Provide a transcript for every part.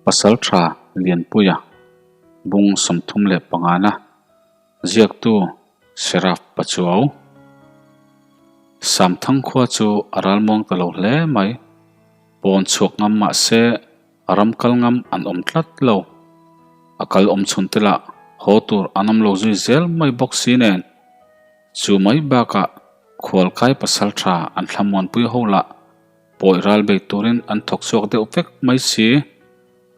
Pasaltha Lianpuia bung 35 na ziaktu Seraf Pachuau. Samthang khua chu a ralmuang ta lo hle mai. Pawn chhuak ngam mah se ram kal ngam an awm tlat lo. A kal awm chhun te lah haw tur an awm lo zui zel mai bawk si nen. Chu mai bakah khualkai pasaltha an thlamuanpui ho lah Pawi ral bei turin an thawk chhuak deuh vek mai si.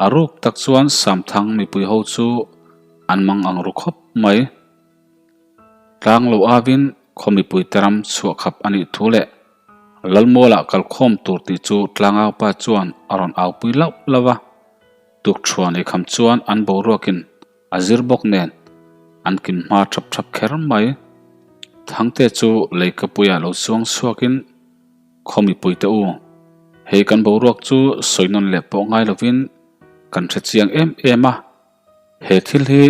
A ruk tak chuan Samthang mipui ho chu an mang ang ru khawp mai. Tlang lo avin khaw mipui te ram chhuah khap a nih thu leh Lalmualah kalkhawm tur tih chu Tlangaupa chuan a rawn aupui lauh lauh a. Tukṭhuan eikham chuan an boruakin a zir bawk nen an kim hma thap thap kher mai. Thangte chu leikapuiah lo chuang chhuakin Khaw mipuite u, hei kan boruak chu sawi nawn leh pawh ngai lovin kan hre chiang em em a, he thil hi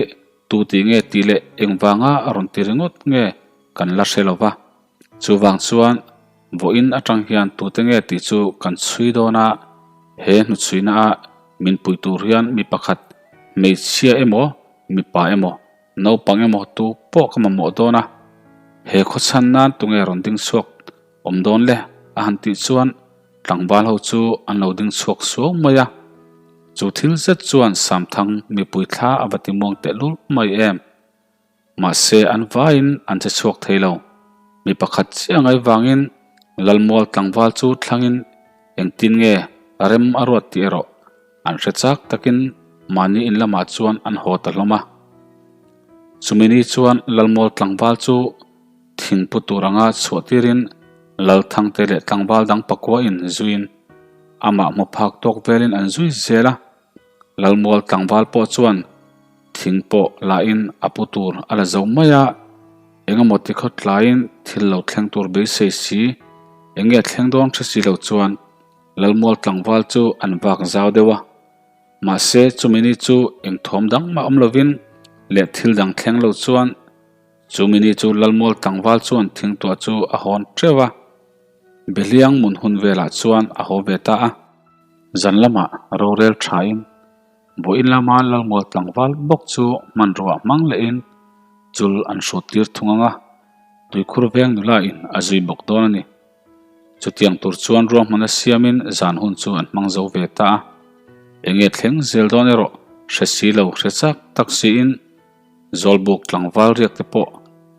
tu tih nge tih leh engvanga a rawn ti ringawt nge kan la hre lo va, chuvang chuan vawiin atang hian tute nge tih chu kan chhui dawn a, he hnuchhuina a min pui tur hian mi pakhat hmeichhia emaw mipa emaw naupang emaw tu pawh ka mamawh dawn a, he khawchhan nan tunge rawn ding chhuak Awm dawn le, a han tih chuan tlangval ho chu an lo ding chhuak suau mai a. Chu thil zet chuan Samthang mipui thla a va ti muang tehlul mai em. Mahse an vaiin an che chhuak thei lo. Mi pakhat chiah ngai vangin Lalmual tlangval chu thlangin engtin nge rem a ruat tih erawh an hre chak takin mahni in lamah chuan an haw ta hlawm a. Chumi ni chuan Lalmual tlangval chu Thingpu tur anga chhuah tirin Lalthangte leh tlangval dang pakua in zuiin amah hmu phak tawk velin an zui zel a. Lalmual tlangval pawh chuan thing pawh lahin a pu tur a la zo mai a, engemaw ti khawt tlaiin thil lo thleng tur beisei si, enge thleng dawn hre si lo chuan Lalmual tlangval chu an vak zau deuh a. Mahse chumi ni chu eng thawm dang mah awm lovin leh thil dang thleng lo chuan Chu mini chu Lalmual tlangval chuan thingtuah chu a hawn teuh a, Behliang mun hun velah chuan a haw ve ta a. Zan lamah rorel thain vawiin lama Lalmual tlangval bawk chu hmanruah hmang lehin chul an hrut tir thung ang a, tuikhur veng nula in a zui bawk dawn a ni. Chutiang tur chuan ruahmana siamin zan hun chu an hmang zo ve ta a, enge thleng zel dawn erawh hre si lo hre chak tak siin, Zawlbuk tlangval riak te pawh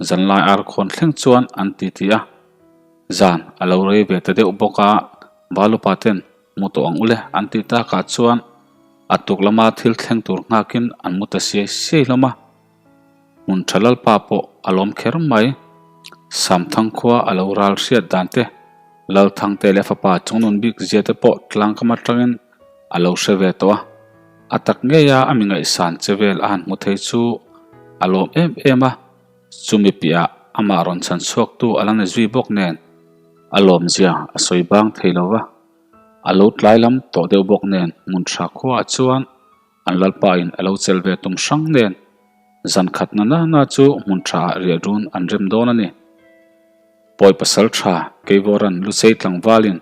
zanlai ar khawn thleng chuan an ti ti a, zan a lo rei ve ta deuh bawk a, Valupa ten mu tawh ang ule an tih takah chuan a tuk lama thil thleng tur nghakin an mu ta siai siai hlawm a. Hmun tha Lalpa pawh a lawm kher mai. Samthang khua a lo ral hriat dan te, Lalthangte leh fapa chungnun bik zia te pawh tlangkam atangin a lo hre ve tawh a, a tak ngeia a mi ngaihsan che vel a han hmu thei chu a lawm em em a, chumi piahah amah rawn chhan chhuaktu a la ni zui bawk nen a lawmzia a sawi bang thei lo va, a lo tlai lam tawh deuh bawk nen hmun tha khuaah chuan an lalpain a lo chelh ve tum hrang nen zan khat na nana chu hmun thaah riah dun an rem dawn a ni. Pawi pasal tha Keivoran Lusei tlangvalin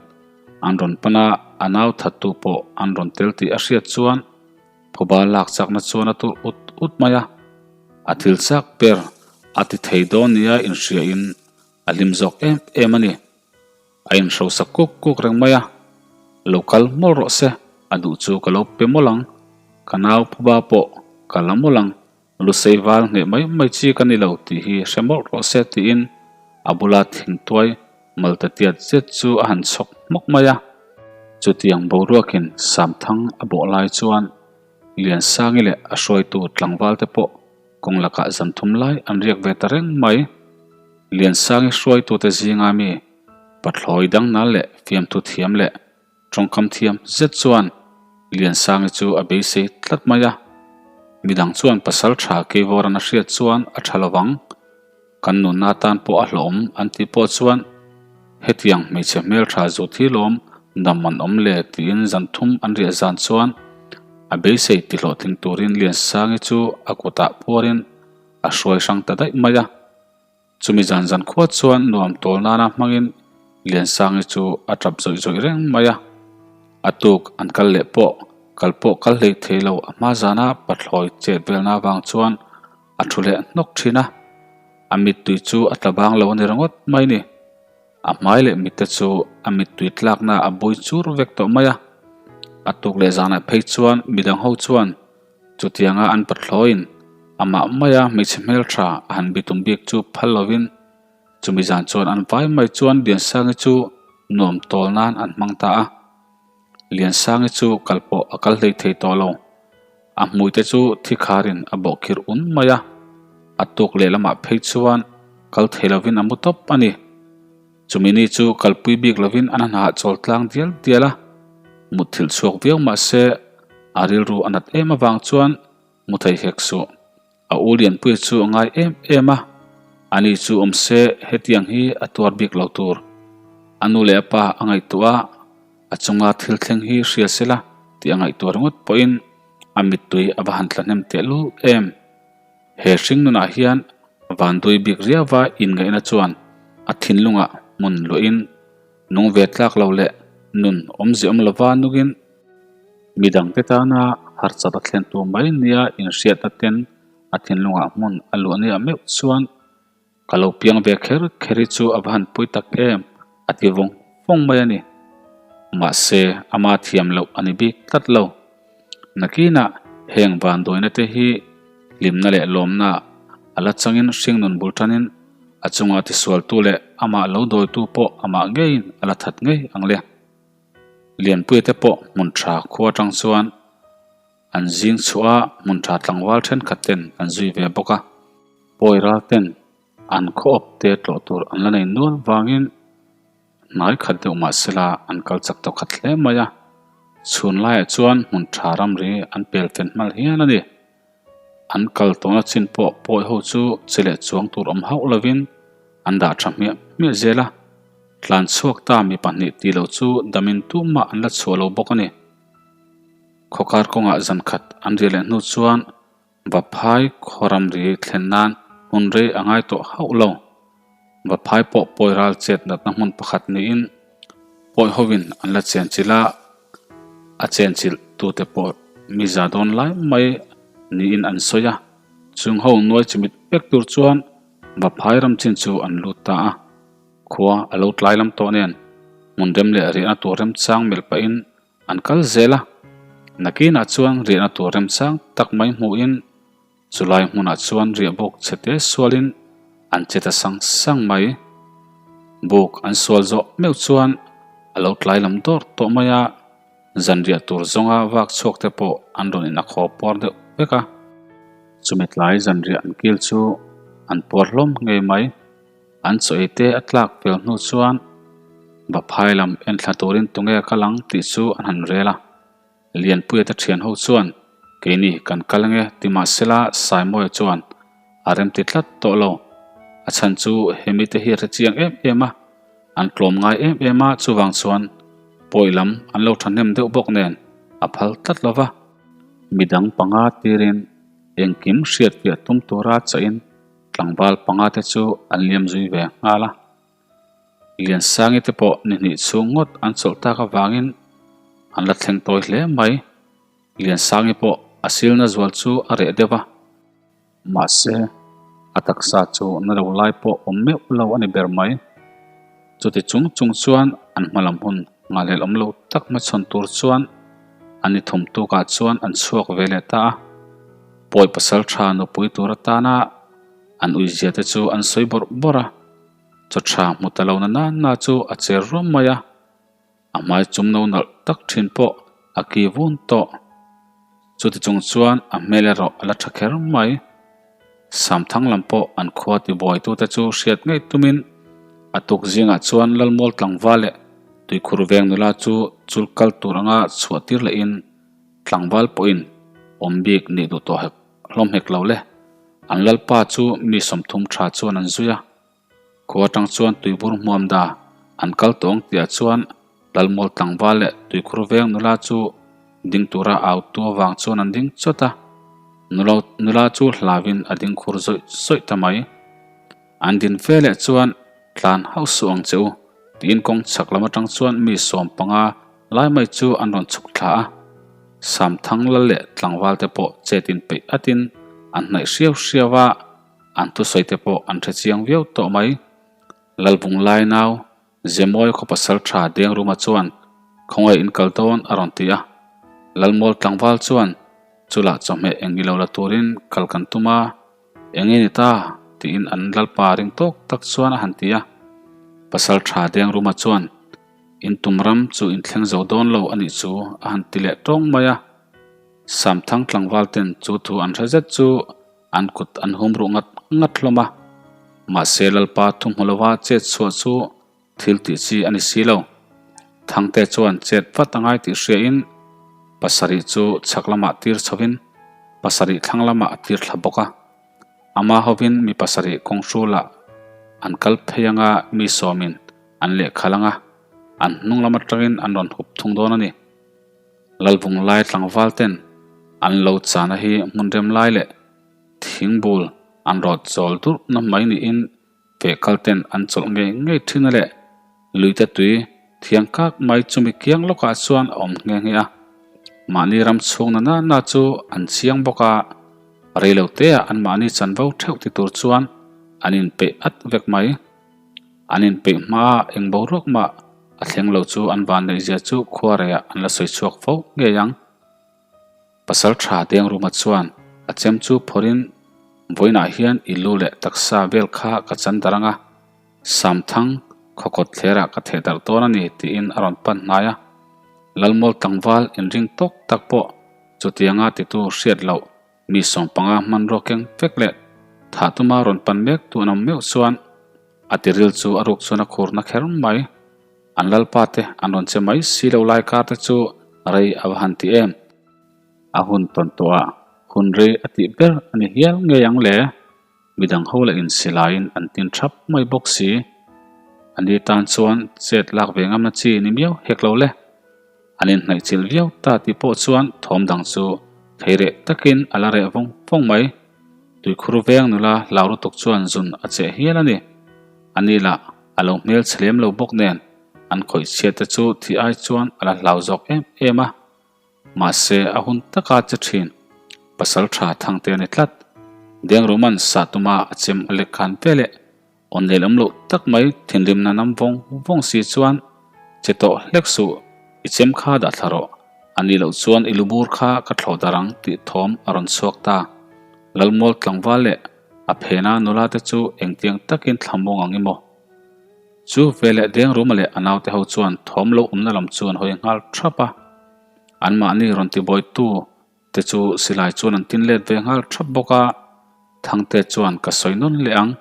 an rawn pan a, a nau thattu pawh an rawn tel tih a hriat chuan phuba lak chakna chuan a tur ut ut mai a, a thil chak ber a ti thei dawn nia inhriain a hlim zawk em em a ni. A inhrosa kuk kuk reng mai a, Lo kal mawlh rawh se, a duh chu ka lo pe mawlh ang, ka nau phuba pawh ka la mawlh ang. Lusei val ngheh mai mai chi ka ni lo tih hi hre mawlh rawh se tiin a bula thingtuai malta tiat zet chu a han chhawk hmawk mai a. Chutiang boruakin Samthang a bawh lai chuan Liansangi leh a hruaitu tlangval te pawh kawng lakah zan thum lai an riak ve ta reng mai. Liansangi hruaitute zinga mi pathlawi dangnal leh fiamthu thiam leh Tawngkam thiam zet chuan Liansangi chu a beisei tlat mai a, midang chuan pasal tha Keivoran a hriat chuan a tha lovang, kan nunna atan pawh a hlawm an tih pawh chuan hetiang hmeichhe hmeltha zut hi lawm dam an awm le tiin zan thum an riah zan chuan a beisei ti hlawhtling turin Liansangi chu a kutah phuarin a hruai hrang ta daih mai a. Chumi zan zan khua chuan nuam tawl nana hmangin Liansangi chu a tap zawih zawih reng mai a. A tuk an kal leh pawh Kal pawh kal hlei thei lo a hma zana pathlawi chet velna avang chuan a thu leh hnawk thin a, a mittui chu a tla bang lo a ni ringawt mai ni. A hmai leh mitte chu a mittui tlakna a bui chur vek tawh mai a, a tuk leh zanah phei chuan midang ho chuan chutianga an pathlawiin amah maia hmeichhe hmeltha a han bitum bik chu phal lovin chumi zan chuan an vai mai chuan Liansangi chu nuam tawl nan an hmang ta a. Liansangi chu kal pawh a kal hlei thei tawh lo. A hmuite chu thi kharin a bawh khir un mai a, a tuk lehlamah phei chuan kal thei lovin a mu tawp a ni. Chumi ni chu kalpui bik lovin an hnaah chawl tlang dial dial a, mutthilh chhuak viau mah se a rilru a nat em avang chuan mu thei hek suh. A u Lianpuia chu a ngai em em a, ani chu awm se hetiang hi a tuar bik lo tur. A nu leh a pa a ngaihtuah a, a chunga thil thleng hi hria sela tih a ngaihtuah ringawt pawhin a mittui a va han tla hnem tehlul em. He hring nunah hian vanduai bik riauva inngaihna chuan a thinlungah hmun luahin nung ve tlak lo leh nun awmze awm lova nungin midangte tana harchat a thlen tur mai nia inhriatna ten a thinlungah hmun a luah nia meuh chuan ka lo piang ve kher kher hi chu a va han pui tak em a ti vawng vawng mai a ni. Mahse ama thiam loh a ni bik tlat lo. Nakinah heng vanduaina te hi hlimna leh lawmna a la changin hringnun bul tanin a chunga tisualtu leh amah lo dawitu pawh amah ngeiin a la that ngei ang le. Lianpuia te pawh hmun tha khua atang chuan an zing chhuah a, hmun tha tlangval thenkhat ten an zui ve bawk a. Pawi ral ten an khaw awp te tlawh tur an la nei nual vangin Hnai khat deuh mah sela an kal chak tawh khat hle mai a, chhun laiah chuan hmun tha ramri an pel fen hmal hial a ni. An kal tawhna chin pawh pawi ho chu che leh chuang tur awm hauh lovin an dah tha hmiah hmiah zel a, tlan chhuak ta mi pahnih tih loh chu damin tumah an la chhuah lo bawk a ni. Khawkar kawngah zan khat an riah leh hnu chuan Vaphai khaw ramri thlen nan hmun rei a ngai tawh hauh lo. Vaphai pawh pawi ral chet natna hmun pakhat niin pawi hovin an la chen chilh a, a chen chilh tute pawh mi za dawn lai mai niin an sawi a. Chung ho nuai chimit vek tur chuan Vaphai ram chin chu an lut ta a. Khua a lo tlai lam tawh nen hmun rem leh riahna tur remchang melh pahin An kal zel a, nakinah chuan riahna tur remchang tak mai hmuhin chulai hmunah chuan riah buk chhe te sualin an che ta sang sang mai. Buk an sual zawh meuh chuan a lo tlai lam dawr tawh mai a, zan riah tur zawnga vak chhuak te pawh an rawn inakhaw puar deuh vek a. Chumi tlai zan riah an kil chu an puar hlawm ngei mai. An chaw ei te a tlak fel hnu chuan Vaphai lam en thla turin tunge a kal ang tih chu an han rel a. Lianpuia te thian ho chuan keini kan kal ange ti mahsela Saimawia chuan a remti tlat tawh lo. A chhan chu hemi te hi a hre chiang em em a, an tlawm ngai em em a chuvang chuan pawi lam an lo thahnem deuh bawk nen a phal tlat lo va. Midang panga tirin engkim hriatfiah tum tura chahin Tlangval panga te chu an liam zui ve nghal a, Liansangi te pawh ni hnih chhung ngawt an chawlh tak avangin an la thleng tawi hle mai. Liansangi pawh a silna zual chu a reh deuh a, mahse a taksa chu na lo lai pawh awm meuh lo a ni ber mai. Chuti chung chung chuan an hma lam hun ngahhlelh awm lo tak hmachhawn tur chuan an ni thum tukah chuan an chhuak ve leh ta a. Pawi pasal tha nupui tur atana an uizia te chu an sawi bawrh bawrh a, chaw tha hmu ta lo na nana chu a cher ruam mai a, a hmai chum no nalh tak thin pawh a ki vun tawh. Chuti chung chuan a hmel erawh a la tha kher mai. Samthang lam pawh an khua tibuaitute chu hriat ngei tumin a tuk zingah chuan Lalmual tlangval leh tuikhur veng nula chu chul kal tur anga chhuah tir lehin Tlangval pawhin awm bik nih duh tawh hek hlawm hek lo le. An lalpa chu mi 30 tha chuan an zui a. Khua atang chuan tuibur hmuam da an kal tawh ang tihah chuan Lalmual tlangval leh tuikhur veng nula chu ding tura au tu avang chuan an ding chawt a. Nula chu hlauin a ding khur zawih zawih ta mai. An din ve leh chuan tlan hauh suh ang che u tiin kawng chhak lam atang chuan mi 15 lai mai chu an rawn chhuk thla a. Samthang lal leh tlangval te pawh chet in peih atin an hnaih hriau hriau a, an thusawi te pawh an hre chiang viau tawh mai. Lalvung lai nau Zemawi khaw pasal tha Dengruma chuan khawngaih in kal dawn a rawn ti a. Lalmual tlangval chuan chulah chawhmeh eng ilo la turin kal kan tum a, eng nge ni ta? tiin an lalpa ring tawk tak chuan a han ti a. Pasal tha Dengruma chuan in tum ram chu in thleng zo dawn lo a nih chu a han ti leh tawng mai a. Samthang tlangval ten chu thu an hre zet chu An kut an hum ruh ngat ngat hlawm a, mahse Lalpa thu hmu lova chet chhuah chu thil tih chi a ni si lo. Thangte chuan chet vat a ngai tih hriain pasarih chu chhak lamah tir chhovin pasarih thlang lamah a tir thla bawk a. Ama hovin mi pasarih kawng hrulah an kal phei anga mi sawmin an lehkhal anga an hnung lam atangin an rawn hup thung dawn a ni. Lalvung lai tlangval ten an lo chana hi hmun rem lai leh thingbul an rawt chawl durh na mai niin feh kal ten an chawlh ngei ngei thin a leh luite tui thiang kak mai chumi kiang lawkah chuan a awm nghe nghe a. Mahni ram chhung na na na chu an chiang bawk a, reilo teah an mahni chanvo theuh ti tur chuan an inpeih at vek mai. An inpeih hmaa eng boruak mah a thleng lo chu an vanneihzia chu khuareiah an la sawi chhuak fo ngei ang. Pasal tha Dengruma chuan a chem chu phawrhin vawiinah hian i lu leh taksa vel kha ka chan darh ang a, Samthang khawkawt thlerah ka theh darh dawn a ni tiin a rawn pan hnai a. Lalmawl tlangval inring tawk tak pawh chutianga titu hriat loh Mi sawmpanga hmanrua keng vek leh thah tuma rawn pan mek tu an awm meuh chuan a tiril chu a ruk chuan a khur na kher mai. An lalpa te an rawn che mai si lo lai kar te chu rei a va han ti em. A hun tawn tawhah hun rei a tih ber a ni hial ngei ang le. Midang ho lah in silaiin an tin thap mai bawk si. A ni tan chuan chet lak ve ngamna chi ni miau hek lo le. An inhnaih chilh viau ta tih pawh chuan thawm dang chu thei reh takin a la reh vawng vawng mai. Tuikhur veng nula hlau lutuk chuan zun a cheh hial a ni. A ni lah a lo hmel chhe lem lo bawk nen an khawih chhiat te chu thih ai chuan a la hlau zawk em em a. Mahse a hun taka che thin pasal tha Thangte a ni tlat. Dengruman sah tuma a chem a lek khan ve leh Aw nel awm loh tak mai thinrimna nam vawng vawng si chuan che tawh hlek suh, i chem kha dah thla rawh, a nih loh chuan i lubur kha ka thlawh dar ang tih thawm a rawn chhuak ta. Lalmual tlangval leh a phena nula te chu engtiang takin thlamuang ang i maw? Chu veleh Dengruma leh a naute ho chuan thawm lo awmna lam chu an hawi nghal thap a, anmahni rawn tibawitu Te chu silai chuan an tin let ve nghal thap bawk a, Thangte chuan ka sawi nawn leh ang,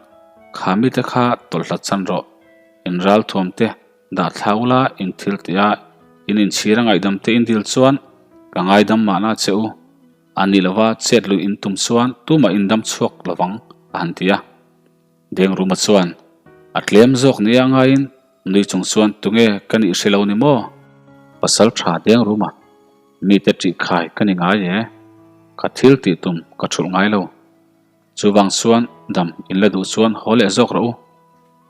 kha mite kha tawlhlat chan rawh, in ralthuam te dah thla ula in thil tih a, in inchhir a ngaihdam te in dil chuan ka ngaidam mahna che u, a ni lova chet luih in tum chuan tumah in dam chhuak lovang a han ti a. Dengruma chuan a tlem zawk nia ngaiin nui chung chuan tunge ka nih hre lo ni maw? Pasal tha Dengruma, mite ṭih khai ka ni ngai e, ka thil tih tum ka ṭhulh ngai lo. Chuvang chuan dam in la duh chuan haw leh zawk rawh u.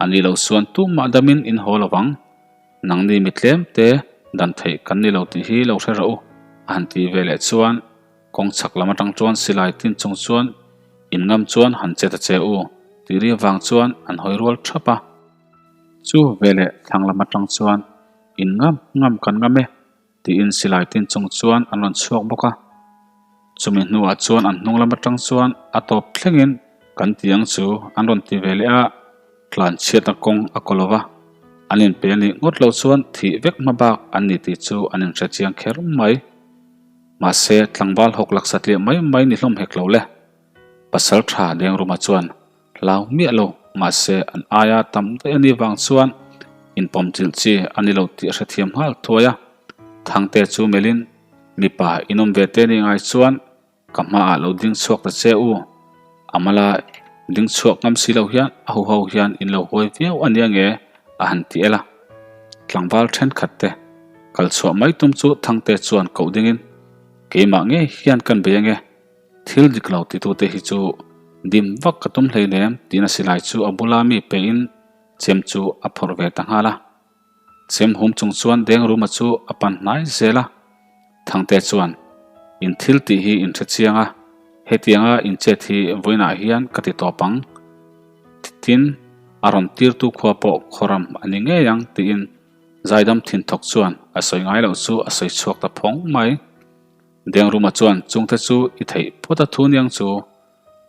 A nih loh chuan tumah damin in haw lovang. Nangni mi tlem te dan theih kan ni lo tih hi lo hre rawh u, a han ti ve leh chuan Kawng chhak lam atang chuan silai tin chung chuan in ngam chuan han che ta che u tih ri avang chuan an hawi rual thap a. Chu veleh thlang lam atang chuan in ngam ngam kan ngam e tiin silai tin chung chuan an rawn chhuak bawk a. Chumi hnuah chuan an hnung lam atang chuan a tawp thlengin kan ti ang chu an rawn ti ve leh a, tlan chhiatna kawng a kaw lo va, an inpe a nih ngawt loh chuan thih vek hma bak an ni tih chu an inhre chiang kher mai. Mahse, tlangval hawk lak satliah mai mai ni hlawm hek lo le. Pasal tha Dengruma chuan hlau miah lo, mahse an aia tam daih a nih vang chuan inpawm chilh chi a ni lo tih a hrethiam nghal thuai a. Thangte chu melhin, Mipa inawm ve te nih ngai chuan ka hmaah lo ding chhuak ta che u. A mala ding chhuak ngam si lo hian a huho hian in lo huai viau a nia nge a han ti el a. Tlangval thenkhat te kal chhuah mai tum chu Thangte chuan koh dingin keimah ngei hian kan bei ange, thil dik lo titute hi chu dim vak ka tum hleinem tiin a silai chu a bula mi pein chem chu a phawrh ve ta nghal a. Chem hum chung chuan Dengruma chu a pan hnai zel a, Thangte chuan. In thil tih hi in hre chiang a, hetianga in chet hi vawiinah hian ka ti tawp ang. Tin, a rawn tirtu khua pawh khawram a ni ngei ang tiin zaidam thin thawk chuan a sawi ngai loh chu a sawi chhuak ta phawng mai. Dengruma chuan chungte chu i theih phawt a thu niang chu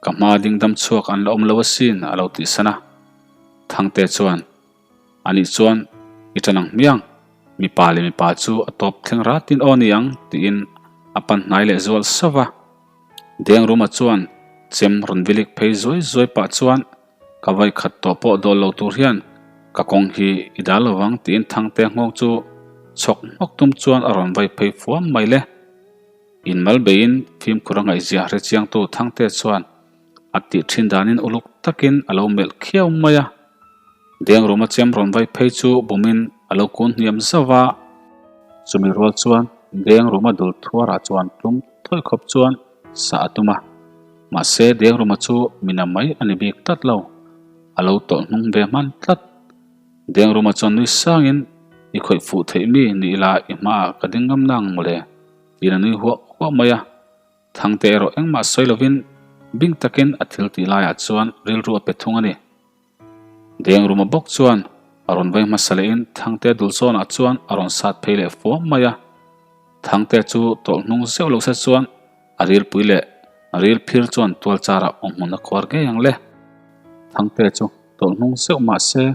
ka hma dingdam chhuak an la awm lo asin a lo tihsan a. Thangte chuan Anih chuan i ṭan ang hmiang, mipa leh mipa chu a tawp thleng ratin aw ni ang tiin a pan hnai leh zual sauh va. Dengruma chuan chem rawn vilik phei zuai zuai pah chuan ka vawi khat tawh pawh dawl lo tur hian ka kawng hi i dal lo vang tiin Thangte nghawng chu chhawk hmawk tum chuan a rawn vai phei fuam mai le. Inmal beiin fimkhur a ngaihzia hrechiangtu Thangte chuan A tih thin danin uluk takin a lo melh khiau mai a. Dengruma chem rawn vai phei chu bumin a lo kun hniam zauh a. Chumi rual chuan Dengruma dul thuarah chuan tlum thawi khawp chuan sah a tum a. Mahse Dengruma chu mina mai a ni bik tlat lo. A lo tawlh hnung ve hman tlat. Dengruma chuan nui sangin, I khawih fuh theih mi ni ila i hmaah ka ding ngam nang mawle, tiin a nui huah huah mai a. Thangte erawh engmah sawi lovin bing takin a thil tih laiah chuan rilru a pe thung a ni. Dengruma bawk chuan a rawn vai hmasa lehin Thangte dul zawnah chuan a rawn sat phei leh fuam mai a. Thangte chu tawlh hnung zeuh lo se chuan a rilpui leh ril phir chuan tual charah awm hmun a khuar ngei ang le. Thangte chu tawlh hnung zeuh mah se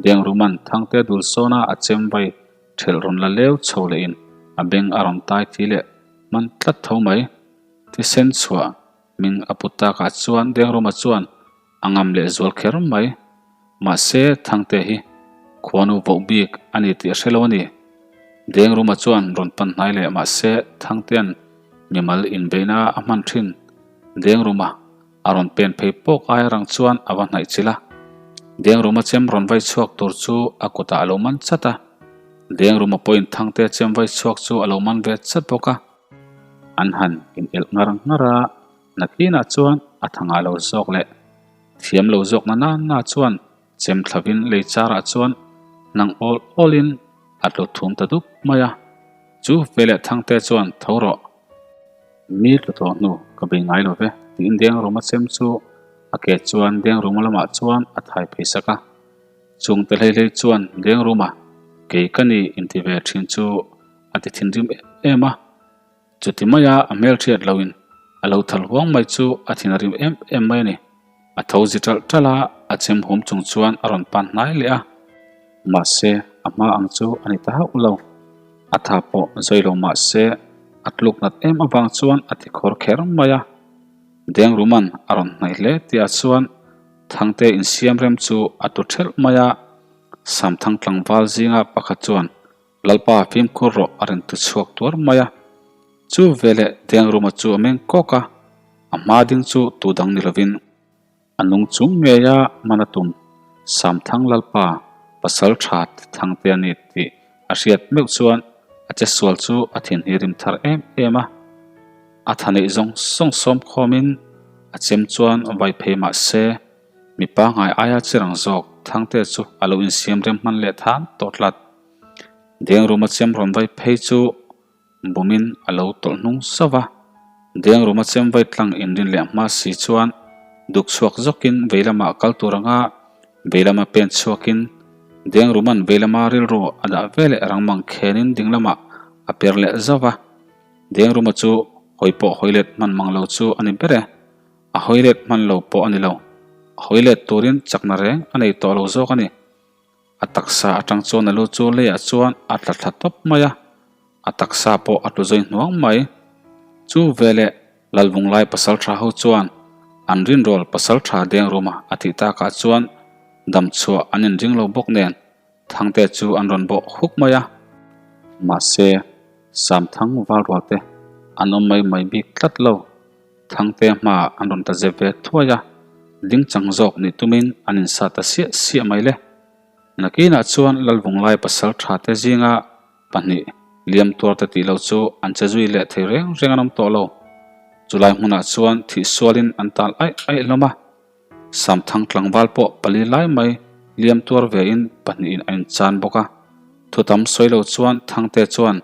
Dengruman Thangte dul zawna a chem vai Ṭhelh rawn la leu chho lehin a beng a rawn tai thi leh hman tlat tho mai. Thisen chhuah hming a put takah chuan Dengruma chuan a ngam leh zual kher mai. Mahse, Thangte hi khuanu voh bik a ni tih a hre lo a ni. Dengruma chuan rawn pan hnai leh mahse Thangtean mimal inbeihna a hman ṭhin. Dengruma A rawn pen phei pawk aia rang chuan a va hnaih chilh a. Dengruma chem rawn vai chhuak tur chu a kutah a lo man chat a. Dengruma pawhin Thangte chem vai chhuak chu a lo man ve chat bawk a. An han in elh ngar ngar a, nakinah chuan a thangah lo zawk leh thiam lo zawk na na chuan chem thlavin lei charah chuan hnang awl awlin a tlu thum ta dup mai a. Chu veleh Thangte chuan tho rawh. Mi tlu tawh hnu ka bei ngai lo ve tiin Dengruma chem chu a ke chuan Dengruma lamah chuan a thai phei sak a. Chungte hlei hlei chuan Dengruma kei ka ni inti ve thin chu a ti thinrim em em a. Chuti maia a hmelhriat loin a lo thal huang mai chu a thin a rim em em mai a ni. A tho zi ṭalh ṭalh a, a chem hum chung chuan a rawn pan hnai leh a. Mahse, a hma ang chu a ni ta hauh lo. A tha pawh zai lo mahse, a tluk nat em avang chuan a ti khawr kher mai a. Dengruman a rawn hnaih hle tihah chuan Thangte insiam rem chu a tu ṭhelh mai a. Samthang tlangval zinga pakhat chuan Lalpa fimkhur rawh a rawn tu chhuak tuar mai a. Chu veleh Dengruma chu a meng kawk a, a hma ding chu tu dang ni lovin A nung chung ngei a hman a tum Samthang Lalpa pasal tha Thangte a ni tih a hriat meuh chuan a che sual chu a thin hi rim thar em em a. A tha neih zawng zawng sawm khawmin a chem chuan vai phei mah se mipa ngai aia chi rang zawk Thangte chu a lo insiam rem hman leh than tawh tlat. Dengruma chem rawn vai phei chu Bumin a lo tawlh hnung zauh va, Dengruma chem vai tlang inrin leh hma si chuan duk chhuak zawkin vei lamah kal tur anga vei lama pen chhuakin Dengruman vei lama rilru a dah ve leh rang mang khenin ding lamah a per leh zauh va. Dengruma chu hawi pawh hawi let hman mang lo chu a ni ber e. A hawi let hman lo pawh a ni lo. A hawi let turin chakna reng a nei tawh lo zawk a ni. A taksa atang chuan a lu chu leiah chuan a tla thla tawp mai a, a taksa pawh a tlu zui hnuang mai. Chu veleh Lalvunglai pasaltha ho chuan an rinrawl pasaltha Dengruma a tih takah chuan damchhuah an inring lo bawk nen Thangte chu an rawn bawh huk mai a. Mahse, Samthang Valrualte an awm mai mai bik tlat lo. Thangte hmaah an rawn ta zep ve thuai a, ding chang zawk nih tumin an insa ta siah siah mai le. Nakinah chuan Lalvunglai pasal tha te zinga pahnih liam tuar te tih lo chu an che zui leh thei reng reng an awm tawh lo. Chulai hmunah chuan thih sualin an tal aih aih hlawm a. Samthang tlangval pawh pali lai mai liam tuar vein pahnihin a inchan bawk a. Thutam sawi lo chuan Thangte chuan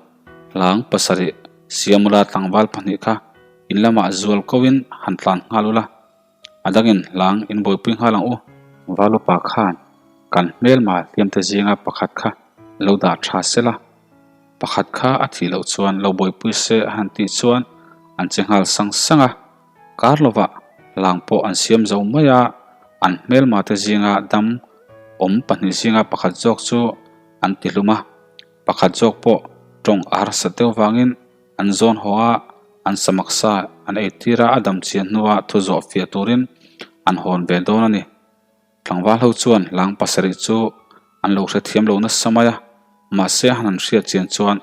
hlang pasarih. Siamula tlangval pahnih kha in lamah zual koin han tlan nghal ula, a dangin hlang in buaipui nghal ang u. Valupa khan kan hmelma hliamte zinga pakhat kha lo dah tha sela, pakhat kha a thih loh chuan lo buaipui se a han tih chuan an che nghal sang sang a. Kar lovah hlang pawh an siam zo mai a, an hmelma te zinga dam awm pahnih zinga pakhat zawk chu an ti hlum a. Pakhat zawk pawh tawng a harsat deuh vangin an zawn haw a, an samaksa an eitir a, a dam chian hnua thu zawh fiah turin an hawn ve dawn a ni. Tlangval ho chuan hlang pasarih chu an lo hrethiam lo nasa mai a, mahse han an hriat chian chuan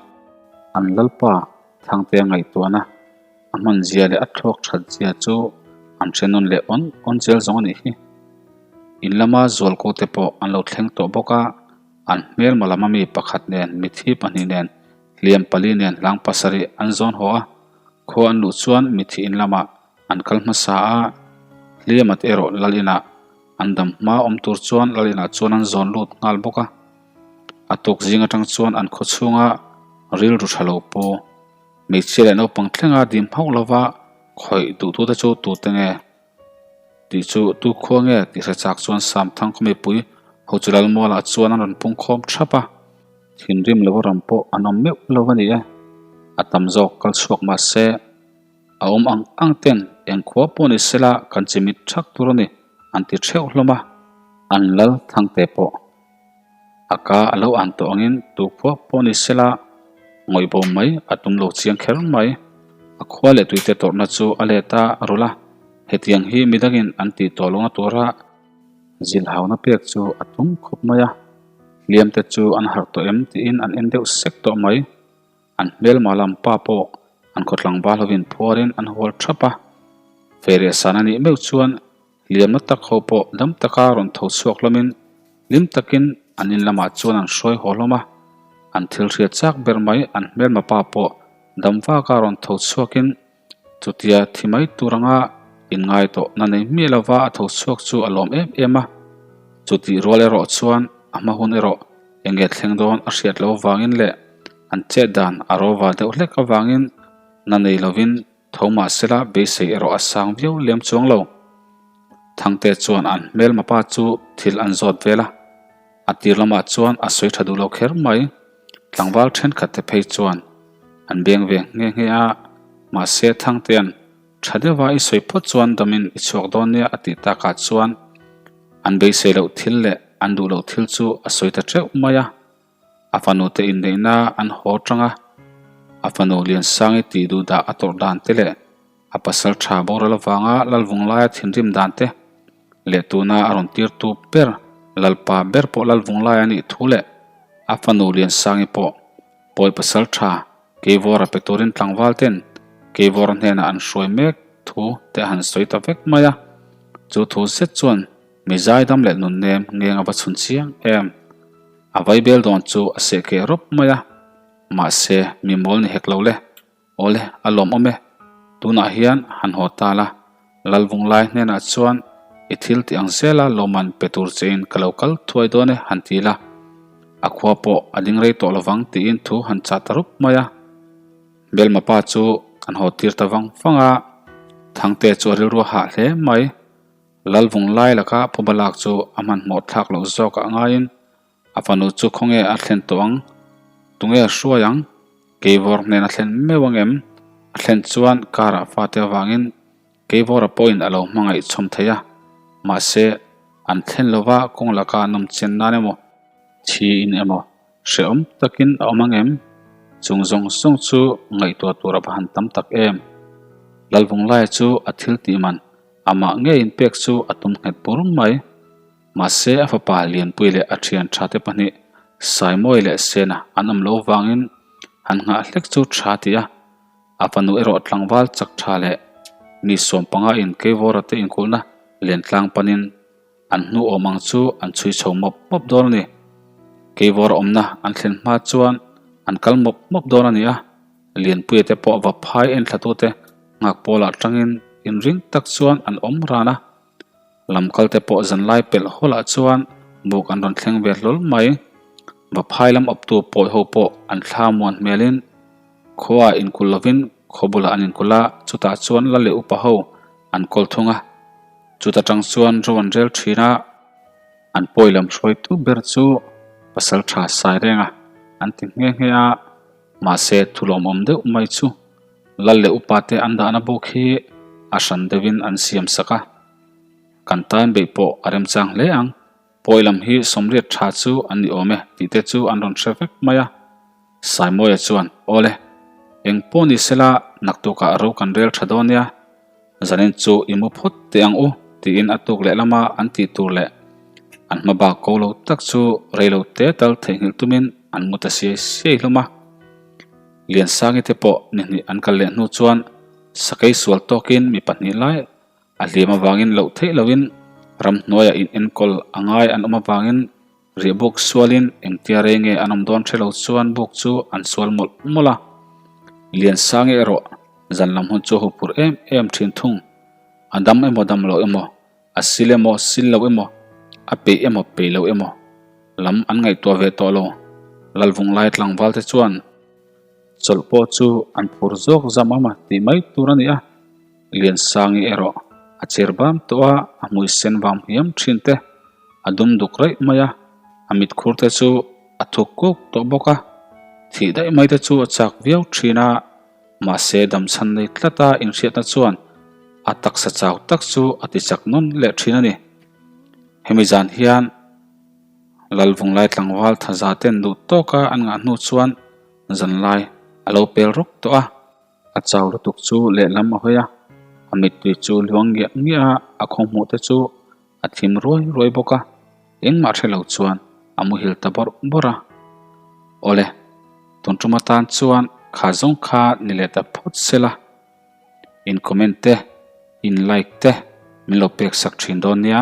an lalpa Thangtea ngaihtuahna a hman zia leh a thluak that zia chu an hre nawn leh awn awn zel zawng a nih hi. In lama zualko te pawh an lo thleng tawh bawk a. An hmelma lama mi pakhat nen, mithi pahnih nen, hliam pali nen hlang pasarih an zawn haw a. Khua an luh chuan mithi in lamah an kal hmasa a, hliamat erawh lal inah an dam hma awm tur chuan lal inah chuan an zawn lut nghal bawk a. A tuk zing atang chuan an khaw chhunga rilru tha lo pu, hmeichhia leh naupang thlenga dim hauh lova khawih duhtute chu tute nge? Tih chu tu khua nge tih hre chak chuan Samthang khaw mipui ho chu Lalmualah chuan an rawn pung khawm thap a. Thinrim lo ram pawh an awm meuh lo a ni e. A tam zawk kal chhuak mah se a awm ang ang ten eng khua pawh ni sela kan chimit thak tur a ni an ti theuh hlawm a. An lal thangte pawh A ka a lo an tawh angin tu khua pawh ni sela ngawih bo mai a tum lo chiang kher mai. A khua leh tuite tawrhna chu a let a rul a, hetiang hi midangin an tih tawh lohna tura zilhauna pek chu a tum khawp mai a. Hliamte chu an harh tawh em tiin an en deuh sek tawh mai. An hmelma lam pa pawh an khaw tlangval hovin phuarin an hual thap a. Feireh san a nih meuh chuan Hliamna tak ho pawh dam taka rawn tho chhuak hlawmin hlim takin an in lamah chuan an hruai haw hlawm a. An thil hriat chak ber mai an hmelma pa pawh dam vaka rawn tho chhuakin chutia thi mai tur anga inngai tawh na nei miah lova a tho chhuak chu a lawm em em a. Chutih rual erawh chuan a hma hun erawh enge thleng dawn a hriat loh avangin leh an chet dan a rova deuh hlek avangin na nei lovin Tho mahsela beisei erawh a sang viau lem chuang lo. Thangte chuan an hmelma pa chu thil an zawt vel a, a tir lamah chuan a sawi tha duh lo kher mai. Tlangval thenkhat te phei chuan an beng ve nghe nghe a, mahse Thangtea'n tha deuha i sawi phawt chuan damin i chhuak dawn nia a tih takah chuan an beisei loh thil leh an duh loh thil chu a sawi ta teuh mai a. A fanu te inneihna an haw tang a, a fanu Liansangi tih duh dah a tawrh dan te leh a pasal tha boral avanga Lalvunglaia thinrim dan te leh tuna a rawn tirtu ber Lalpa ber pawh Lalvunglaia a nih thu leh a fanu Liansangi pawh pawi pasal tha Keivawra pe turin tlangval ten Keivawra hnenah an hruai mek thu te a han sawi ta vek mai a, chu thu zet chuan Mi zaidam leh nunnem ngeng a va chhun chiang em? A vaibel dawn chu a seh keh rawp mai a, mahse mi mawl ni hek lo le. Awle, a lawmawm e. Tunah hian han haw ta la, Lalvung lai hnenah chuan i thil tih ang zela lawmman pe tur chein ka lo kal thuai dawn e han ti la. A khua pawh a ding rei tawh lovang tiin thu han chah ta rup mai a. Belma pa chu an haw tir ta vang vang a, Thangte chu a rilru a hah hle mai. Lalvung lai laka phuba lak chu a hmanhmawh thlak loh zawkah ngaiin a fanu chu khawnge a thlen tawh ang? Tunge a hruai ang? Keivawr hnen a thlen meuh ang em? A thlen chuan karah fate avangin Keivawra pawhin a lo hmangaih chhawm thei a, mahse an thlen lova kawng laka an awm chian nan emaw, thiin emaw Hrehawm takin a awm ang em? Chung zawng zawng chu ngaihtuah tur a va han tam tak em? Lalvunglaia chu a thil tih man amah ngeiin pek chu a tum nghet bur mai. Mahse a fapa Lianpui leh a thian tha te pahnih Saimawi leh Sena an awm lo vangin han nghah hlek chu tha ti a, a fanu erawh tlangval chak tha leh mi sawmpanga in Keivawra te inkulhna lentlang panin An hnu awm ang chu an chhui chho mawp mawp dawn a ni. Keivawr awmna an thlen hma chuan an kal mawp mawp dawn a ni a, Lianpuia te pawh va phai en thlatute nghak pawlah tangin inring tak chuan an awm ran a. Lamkal te pawh zanlai pelh hawlah chuan buk an rawn thleng ve hlawl mai. Va phai lam awptu pawi ho pawh an thla muan hmelin. Khuaah inkulh lovin khaw bulah an inkulh a, chutah chuan lal leh upa ho an kawl thung a. Chuta tang chuan ro an rel thin a, an pawi lam hruaitu ber chu pasal tha sai reng a, an ti nghe nghe a. Mahse thulawmawm deuh mai chu lal leh upa te an dahna buk hi a hran deuhin an siam sak a, kan tan beih pawh a remchang hle ang. Pawi lam hi sawmriat tha chu an ni awm e tih te chu an rawn hre vek mai a. Saimawia chuan, Awle, eng pawh ni sela naktukah ro kan rel tha dawn nia, zanin chu i mu phawt teh ang u tiin a tuk leh lama an tih tur leh an hma bak ko lo tak chu rei lo te tal theihnghilh tumin an mu ta siai siai hlawm a. Liansangi te pawh ni hnih an kal leh hnu chuan sakei sual tawkin mi pahnih lai A hliam avangin loh theih loin ramhnuaiah in enkawl a ngai an awm avangin riah buk sualin engtia rei nge an awm dawn hre lo chuan buk chu an sual mawlh mawlh a. Liansangi erawh zan lam hun chu a huphurh em em thin thung. A dam emaw dam lo emaw, a sil emaw sil lo emaw, a peih emaw peih lo emaw lam an ngaihtuah ve tawh lo. Lalvunglai tlangval te chuan chawlh pawh chu an phur zawk zam am a tih mai tur a ni a. Liansangi erawh a cher bam tawh a, a hmui sen vam hiam thin te, a dum duk raih mai a, a mitkhur te chu a thuk kuk tawh bawk a, thih daih mai te chu a chak viau thin a, mahse damchhan nei tlat a inhriatna chuan a taksa chau tak chu a ti chak nawn leh thin a ni. Hemi zan hian Lalvunglai tlangval thaza ten duh tawka an ngah hnu chuan zanlai a lo pel rawk tawh a. A chau lutuk chu lehlam a hawi a, a mittui chu luang ngiah ngiah a, a khawhmuh te chu a thim ruai ruai bawk a, engmah hre lo chuan a muhil ta bawrh bawrh a. Awle, tun tum atan chuan kha zawng kha ni leh ta phawt sela, in comment te, in like te min lo pek sak thin dawn nia.